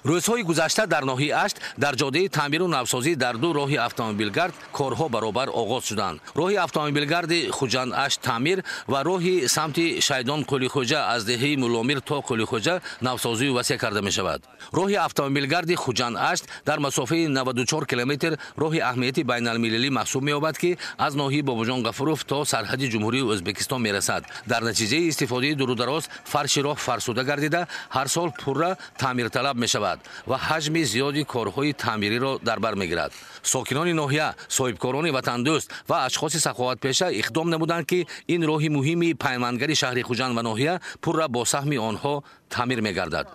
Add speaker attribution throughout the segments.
Speaker 1: Рӯзҳои гузашта дар ноҳияи Ашт дар ҷодаи таъмиру навсозӣ дар ду роҳи автомобилгард корҳо баробар оғоз шуданд. Роҳи автомобилгарди Хуҷанд Ашт таъмир ва роҳи самти Шайдон Қӯлихӯҷа аз деҳаи Муломир то Қӯлихӯҷа навсозию васеъ карда мешавад. Роҳи автомобилгарди Хуҷанд Ашт дар масофаи 94 километр роҳи аҳамияти байналмилалӣ маҳсуб меёбад, ки аз ноҳияи Бобоҷон Ғафуров то сарҳади Ҷумҳурии Ӯзбекистон мерасад. Дар натиҷаи истифодаи дурудароз фарши роҳ фарсуда гардида, ҳар сол пурра таъмирталаб мешавад ва ҳаҷми зиёди корҳои таъмириро дар бар мегирад. Сокинони ноҳия, соҳибкорони ватандӯст ва ашхоси саховатпеша иқдом намуданд, ки ин роҳи муҳими пайвандгари шаҳри Хуҷанд ва ноҳия пурра бо саҳми онҳо таъмир мегардад.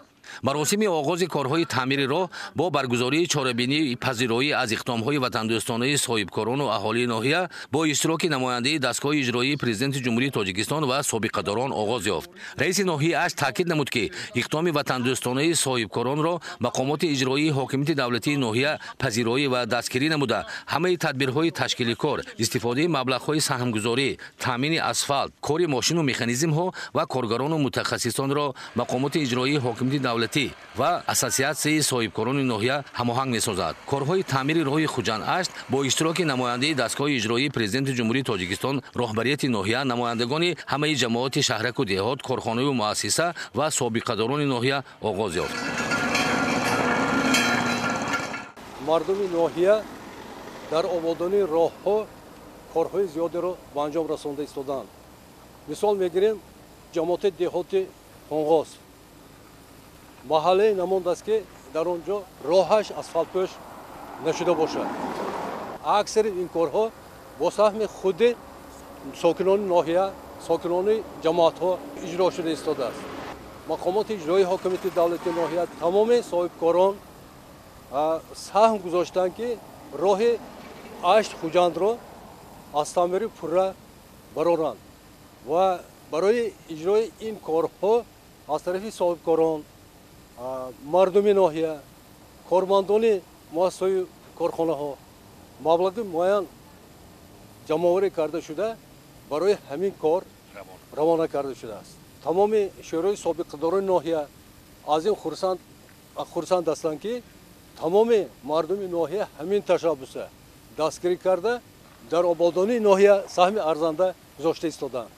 Speaker 1: Маросими оғози корҳои таъмири роҳ бо баргузории чорабинии пазироӣ аз иқдомҳои ватандӯстонаи соҳибкорону аҳолии ноҳия бо иштироки намояндаи дастгоҳи иҷроии Президенти Ҷумҳурии Тоҷикистон ва собиқадорон оғоз ёфт. Раиси ноҳияи Ашт таъкид намуд, ки иқдоми ватандӯстонаи соҳибкоронро мақомоти иҷроии ҳокимияти давлатии ноҳия пазироӣ ва дастгирӣ намуда, ҳамаи тадбирҳои ташкили кор, истифодаи маблағҳои саҳмгузорӣ, таъмини асфалт, кори мошину механизмҳо ва коргарону мутахассисонро мақомоти иҷроии ҳокимияти давлатӣ ва ассотсиатсияи соҳибкорони ноҳия ҳамоҳанг месозад. Корҳои таъмири роҳи Хуҷанд Ашт бо иштироки намояндаи дастгоҳи иҷроии Президенти Ҷумҳурии Тоҷикистон, роҳбарияти ноҳия, намояндагони ҳамаи ҷамоати шаҳраку деҳот, корхонаю муассиса ва собиқадорони ноҳия оғоз ёфт.
Speaker 2: Мардуми ноҳия дар ободонии роҳҳо корҳои зиёдеро ба анҷом расонда истодаанд. Мисол мегирем ҷамоати деҳоти Қонғоз. Маҳаллае намондааст, ки дар он ҷо роҳаш асфалтпӯш нашуда бошад. Аксари ин корҳо бо саҳми худи сокинони ноҳия, сокинони ҷамоатҳо иҷро шуда истодааст. Мақомоти иҷроии ҳокимияти давлатии ноҳия, тамоми соҳибкорон саҳм гузоштанд, ки роҳи Ашт Хуҷандро аз таъмири пурра бароранд ва барои иҷрои ин корҳо аз тарафи соҳибкорон, мардуми ноҳия, кормандони муассисаҳои корхонаҳо маблағи муайян ҷамъоварӣ карда шуда, барои ҳамин кор равона карда шудааст. Тамоми шӯрои собиқадорони ноҳия аз ин хурсанд ҳастанд, ки тамоми мардуми ноҳия ҳамин ташаббуса дастгирӣ карда, дар ободонии ноҳия саҳми арзанда гузошта истодаанд.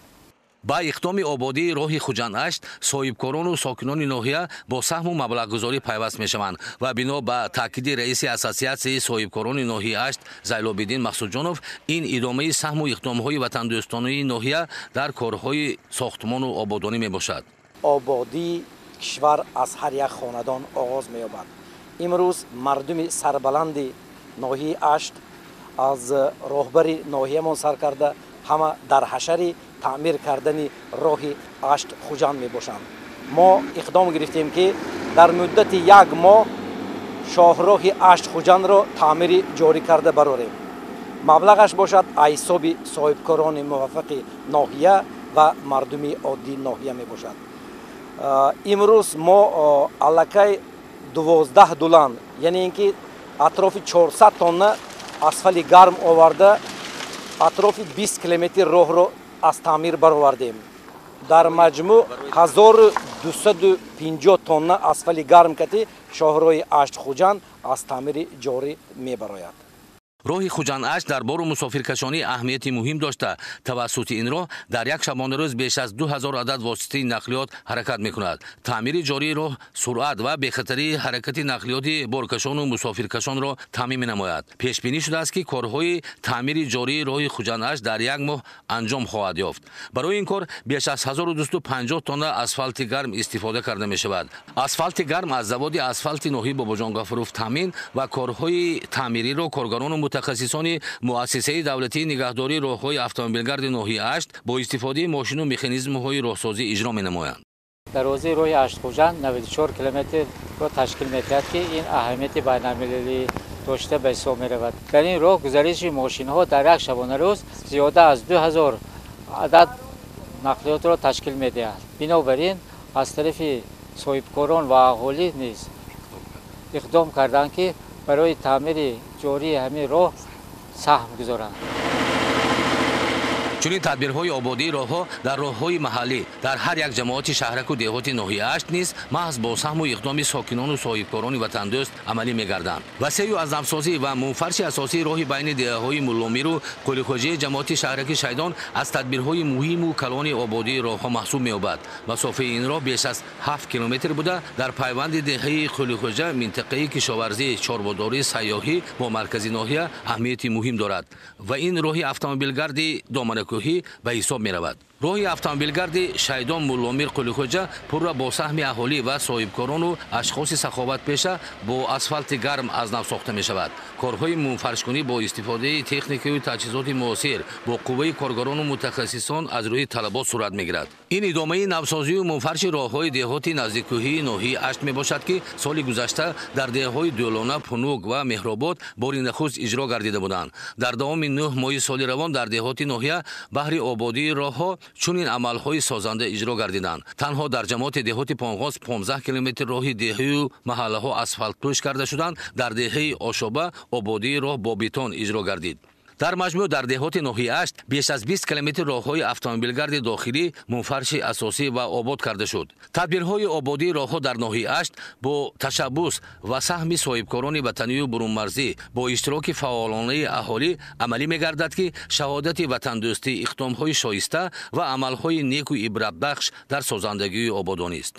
Speaker 1: Ба иқдоми ободии роҳи Хуҷанд Ашт соҳибкорону сокинони ноҳия бо саҳму маблағгузорӣ пайваст мешаванд ва бино ба таъкиди раиси ассотсиатсияи соҳибкорони ноҳияи Ашт Зайлобиддин Мақсудҷонов, ин идомаи саҳму иқдомҳои ватандӯстонаи ноҳия дар корҳои сохтмону ободонӣ мебошад.
Speaker 3: Ободии кишвар аз ҳар як хонадон оғоз меёбад. Имрӯз мардуми сарбаланди ноҳияи Ашт аз роҳбари ноҳиямон сар карда ҳама дар ҳашари таъмир кардани роҳи Ашт Хуҷанд мебошанд. Мо иқдом гирифтем, ки дар муддати як моҳ шоҳроҳи Ашт Хуҷандро таъмири ҷорӣ карда барорем. Маблағаш бошад аз ҳисоби соҳибкорони муваффақи ноҳия ва мардуми оддии ноҳия мебошад. Имрӯз мо аллакай 12 дулан, яъне ин ки атрофи 400 тонна асфали гарм оварда, атрофи 20 километр роҳро аз таъмир баровардем. Дар маҷмӯъ 1250 тонна асфали гарм кати шоҳроҳи Ашт Хуҷанд аз таъмири ҷорӣ мебарояд.
Speaker 1: Роҳи Хуҷанд Ашт дар бору мусофиркашонӣ аҳамияти муҳим дошта, тавассути ин роҳ дар як шабонарӯз беш аз 2000 адад воситаи нақлиёт ҳаракат мекунад. Таъмири ҷории роҳ суръат ва бехатарии ҳаракати нақлиёти боркашону мусофиркашонро таъмин менамояд. Пешбинӣ шудааст, ки корҳои таъмири ҷории роҳи Хуҷанд Ашт дар як моҳ анҷом хоҳад ёфт. Барои ин кор беш аз 1250 тонна асфалти гарм истифода карда мешавад. Асфалти гарм аз заводи асфалти ноҳияи Бобоҷон Ғафуров таъмин ва корҳои таъмириро коргарону мутахассисони муассисаи давлатии нигаҳдории роҳҳои автомобилгарди ноҳияи Ашт бо истифодаи мошину механизмҳои роҳсозӣ иҷро менамоянд.
Speaker 4: Дарозии роҳи Ашт Хуҷанд 94 километрро ташкил медиҳад, ки ин аҳамияти байналмилалӣ дошта ба ҳисоб меравад. Дар ин роҳ гузариши мошинҳо дар як шабонарӯз зиёда аз 2000 адад нақлиётро ташкил медиҳад. Бинобар ин аз тарафи соҳибкорон ва аҳолӣ низ иқдом карданд, ки барои таъмири ҷории ҳамин роҳ саҳм гузоранд.
Speaker 1: Чунин тадбирҳои ободии роҳҳо дар роҳҳои маҳаллӣ дар ҳар як ҷамоати шаҳраку деҳоти ноҳияи Ашт низ маҳз бо саҳму иқдоми сокинону соҳибкорони ватандӯст амалӣ мегарданд. Васеъю аз навсозӣ ва мунфарши асосии роҳи байни деҳаҳои Мулломиру Қулихоҷаи ҷамоати шаҳраки Шайдон аз тадбирҳои муҳиму калони ободии роҳҳо маҳсуб меёбад. Масофаи ин роҳ беш аз 7 километр буда, дар пайванди деҳаи Қулихоҷа минтақаи кишоварзӣ, чорводорӣ, сайёҳӣ бо маркази ноҳия аҳамияти муҳим дорад ва ин роҳи автомобилгарди доманакӯҳӣ ба ҳисоб меравад. Роҳи автомобилгарди Шайдон Мулломир Қулихоҷа пурра бо саҳми аҳолӣ ва соҳибкорону ашхоси саховатпеша бо асфалти гарм аз нав сохта мешавад. Корҳои мунфаршкунӣ бо истифодаи техникаю таҷҳизоти муосир бо қувваи коргарону мутахассисон аз рӯи талабот сурат мегирад. Ин идомаи навсозию мунфарши роҳҳои деҳоти наздиккӯҳии ноҳияи Ашт мебошад, ки соли гузашта дар деҳаҳои Дӯлона, Пунук ва Меҳробод бори нахуст иҷро гардида буданд. Дар давоми 9 моҳи соли равон дар деҳоти ноҳия баҳри ободии роҳҳо чунин амалҳои созанда иҷро гардиданд. Танҳо дар ҷамоати деҳоти Понғоз 15 километр роҳи деҳаю маҳаллаҳо асфалтпӯш карда шуданд. Дар деҳаи Ошоба ободии роҳ бо бетон иҷро гардид. Дар маҷмӯъ дар деҳоти ноҳияи Ашт беш аз 20 километр роҳҳои автомобилгарди дохилӣ мунфарши асосӣ ва обод карда шуд. Тадбирҳои ободии роҳҳо дар ноҳияи Ашт бо ташаббус ва саҳми соҳибкорони ватанию бурунмарзӣ бо иштироки фаъолонаи аҳолӣ амалӣ мегардад, ки шаҳодати ватандӯстӣ, иқдомҳои шоиста ва амалҳои неку ибратбахш дар созандагию ободонист.